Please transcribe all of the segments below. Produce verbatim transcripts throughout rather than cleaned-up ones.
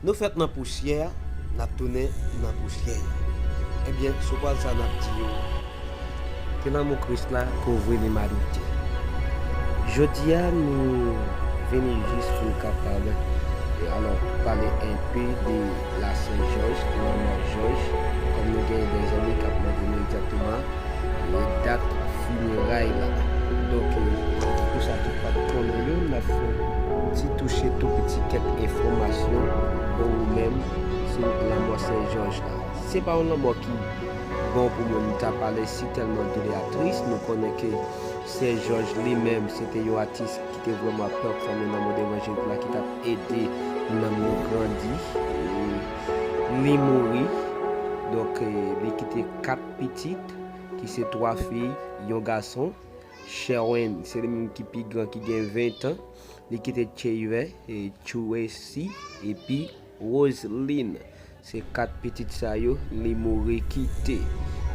Nou fèt nan pousyè, n ap tounen nan pousyè. Ebyen, sou pwal sa n ap di yo, ke lanmou Kris la kouvri limanite. Jodi a, nou vini jis pou n kapab, e alò, pale enpe de la Sen Jòj, lanmò Jòj, kòm nou gen de zanmi k ap mande nou egzakteman e dat fineray la. Donk, e, pou sa ki pa t konnen yo, n ap fè ti touche tou piti kèk enfòmasyon pou ou menm sou lanmò Sen Jòj la. Se pa yon lanmò ki bon pou moun ta pale si tèlman doulè a tris. Nou konnen ke Sen Jòj li menm se te yon atis ki te vrèman pèfòme nan mond evanjelik la, ki t ap ede nanm nou grandi. E li mouri. Donk, e, li kite kat pitit, ki se twa fi, yon gason. Sherwin, se li menm ki pi gran, ki gen ven tan. Li kite Cheyve, e Tracy, epi Roseline. Se kat pitit sa yo, li mouri kite.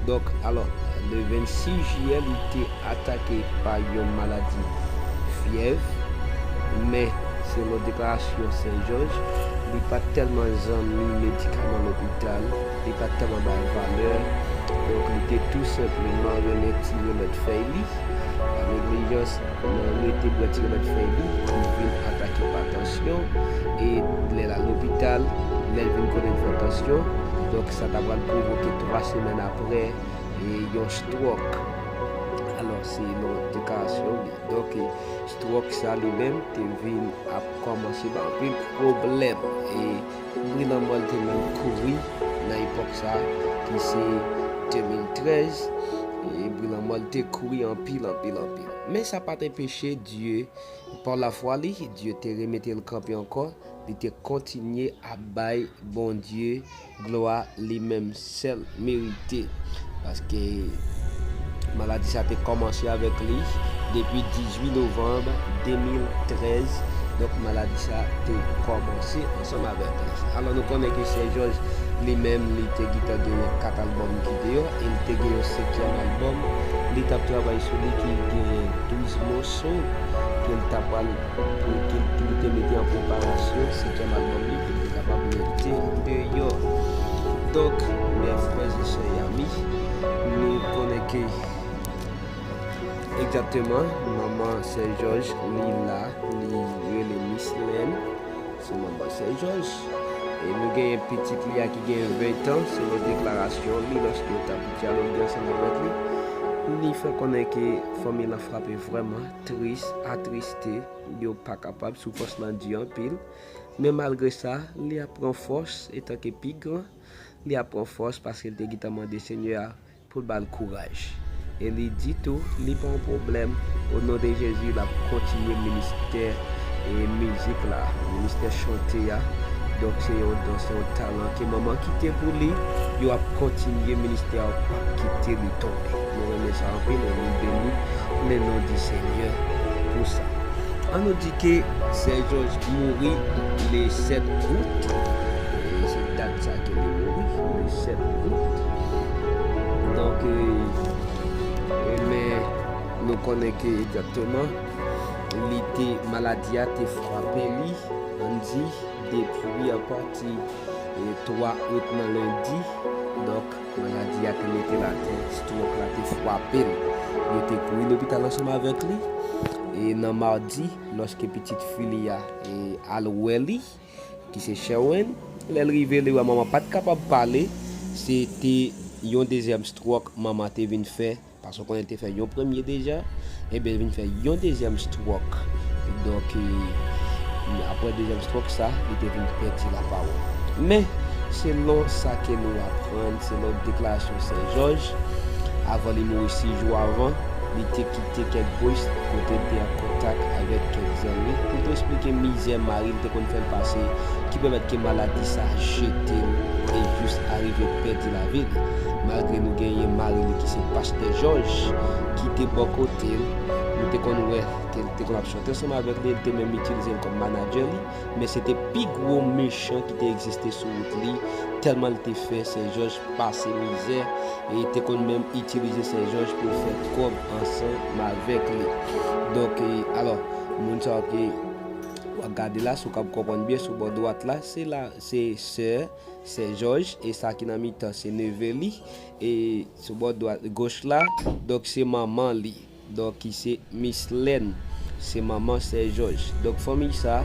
Donk, alò, le vennsis jiyè, li te atake pa yon maladi fyèv, men, selon deklarasyon Sen Jòj, li pa t tèlman zanmi medikaman lopital, li pa t tèlman bay valè. Donk, li te tou senpleman renmen ti remèd fèy li. Pa neglijans, nan rete bwè ti remèd fèy li, li vin atake pa tansyon. E lè l al lopital, lè l vin konnen l fè tansyon, donk sa ta pral pwovoke twa semèn apre, e yon stwòk. Alò, selon deklarasyon li. Donk, e, stwòk sa li menm te vin ap kòmanse ba anpil pwoblèm. E brilanman, li te menm kouri nan epòk sa, ki se de mil trèz. E brilanman, li te kouri anpil, anpil, anpil. Men sa pa t anpeche Dye, pa lafwa li, Dye te remete l kanpe ankò. Li te kontinye ap bay Bondye glwa li menm sèl merite. Paske maladi sa te kòmanse avèk li depi dizuit novanm de mil trèz. Donk, maladi sa te kòmanse ansanm avèk li. Alò, nou konnen ke Sè Jòj li menm, li te gentan genyen kat albòm ki deyò, e li te gen yon senkyèm albòm. Li t ap travay sou li ki genyen douz moso ke l t ap pral pou ke li te mete an preparasyon senkyèm albòm li, pou li te kapab mete deyò. Donk, men frè e sè e zanmi, nou konnen ke egzakteman, manman Sè Jòj, li la, li rele Miss Lèn, se manman Sè Jòj. E nou genyen pitit li a ki gen ven tan, selon deklarasyon li, lòske yo t ap dyaloge ansanm avèk li, li fè konnen ke fanmi l lan frape vrèman tris, atriste, yo pa kapab, soufrans lan di anpil. Men malgre sa, li ap pran fòs etanke pi gran, li ap pran fòs paske li te gentan mande Senyè a pou l ba l kouraj. E li di tou, li pa yon pwoblèm. O non de Jezi, l ap kontinye ministè e mizik la, ministè chante a. Donk, se yon don, se yon talan ke manman kite pou li. Yo ap kontinye ministè a, yo p ap kite li tonbe. Nou renmen sa anpil e nou beni le non di Senyè pou sa. An nou di ke Sè Jòj mouri le sèt out. E se dat sa ke li mouri, le sèt out. Donk, e, e men, nou konnen ke egzakteman, li te, maladi a te frape li, ann di, depi apati, e, twa out nan lendi. Donk, maladi a te mete l atè, stwòk la te frape l. Yo te kouri lopital ansanm avèk li. E nan madi, lòske pitit fi li a, e, al wè li, ki se Sherwin, lè l rive, li wè manman pa t kapab pale. Se te yon dezyèm stwòk manman te vin fè, paske w konnen l te fè yon premye deja, ebyen, l vin fè yon dezyèm stwòk. Donk, e, apre dezyèm stwòk sa, li te vin pèdi lapawòl. Men, selon sa ke nou aprann, selon deklarasyon Sè Jòj, avan li mouri, sis jou avan, li te kite kèk voice kote l te an kontak avèk kèk zanmi pou l te eksplike mizè mari l te konn fè l pase, ki pèmèt ke maladi sa jete l e jis arive pèdi lavi l. Malgre nou genyen mari li ki se pastè Jòj, ki te bò kote l, nou te konn wè ke l te konn ap chante ansanm avèk li, li te menm itilize l kòm manadjè li, men se te pi gwo mechan ki te egziste sou wout li, tèlman l te fè Sè Jòj pase mizè, e te konn menm itilize Sè Jòj pou l fè kòb ansanm avèk li. Donk, e, alò, moun sa yo te W ap gade la, si w kab konprann byen, sou bò dwat la, se la, se sè, sè Jòj, e sa ki nan mitan, se neve li, e sou bò dwat, goch la, donk se manman li. Donk, ki se Miss Lèn, se manman sè Jòj. Donk, fanmi sa,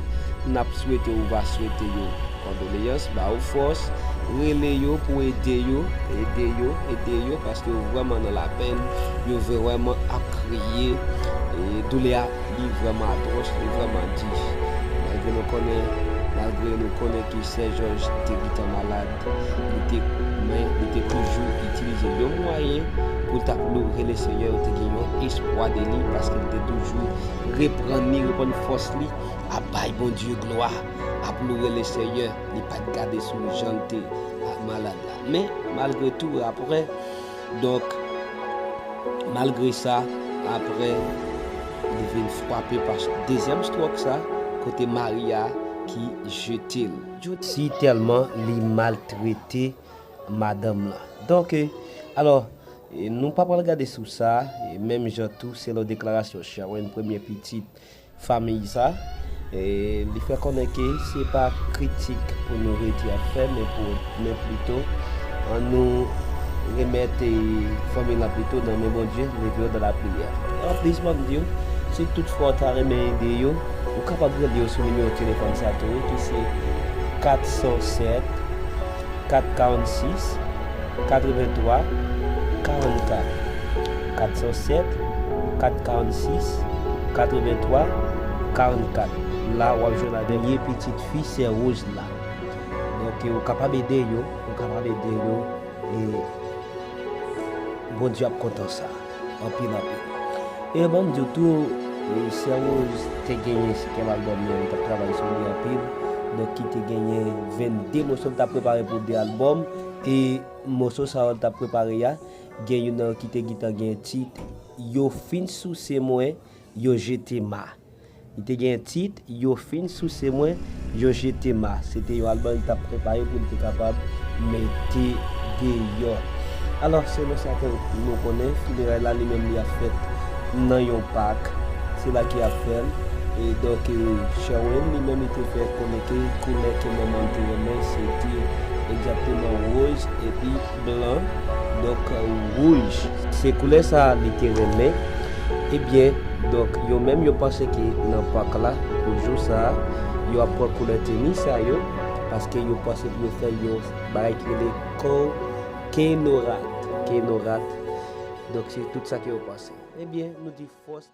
n ap swete ou va swete yo kondoleyans, ba yo fòs, rele yo pou ede yo, ede yo, ede yo, paske yo vrèman nan lapenn, yo vrèman ap kriye, e doulè a, li vrèman atwòs, li vrèman di. Malgre nou konnen, malgre nou konnen ke sè Jòj te gentan malad, li te, men li te toujou itilize yon mwayen pou l t ap loure Lesenyè, yo te gen yon espwa de li, paske li te toujou reprann li, reprann fòs li, ap bay Bondye glwa, ap loure Lesenyè, li pa t gade sou jan l te, a, malad la. Men, malgre tou, apre, donk, malgre sa, apre, li vin frape pa dezyèm stwòk sa, kote mari a ki jete l. Si tèlman li maltrete madanm lan. Donk, e, alò, e, nou pa pral gade sou sa, e, menm jan tou, selon deklarasyon Sherwin, premye pitit fanmi sa, e, li fè konnen ke se pa kritik pou nou rete ap fè, men pou, men plito, ann nou remèt, e, fanmi lan plito nan men Bondye, leve yo nan lapriyè. Anplis, m ap di w, si tout fwa w ta renmen ede yo, ou kapab rele yo sou nimewo telefòn sa tou, wi, ki se kat san sèt, kat karannsis, katrevenntwa, karannkat. Kat san sèt, kat karannsis, katrevenntwa, karannkat. La, w ap jwenn avèk premye pitit fi sè Rose la. Donk, ou kapab ede yo, ou kapab ede yo, e Bondye ap kontan sa. Anpil, anpil. E ban m di w tou, e, sè Rose te genyen sizyèm albòm li, li t ap travay sou li anpil. Donk, ki te genyen vennde moso, li t ap prepare pou de albòm. E moso sa yo li t ap prepare a, gen youn nan yo ki te gentan gen tit Yo fin souse mwen, yo jete m a. Li te gen tit Yo fin souse mwen, yo jete m a. Se te yon albòm li t ap prepare pou li te kapab mete deyò. Alò, selon sa ke nou konnen, fineray la li menm li ap fèt nan yon pak. Se la ke y ap fè l. E donk, e, Sherwin li menm li te fè konnen ke koulè ke manman l te renmen se te egzakteman woz epi blan, donk wouj. Se koulè sa a li te renmen. Ebyen, donk, yo menm yo panse ke nan pak la, pou jou sa a, yo ap pran koulè teni sa yo, paske yo panse pou yo fè yon bagay ki rele ko-, kenorat. Kenorat. Donk, se tout sa ke yo panse. Ebyen, nou di fòs.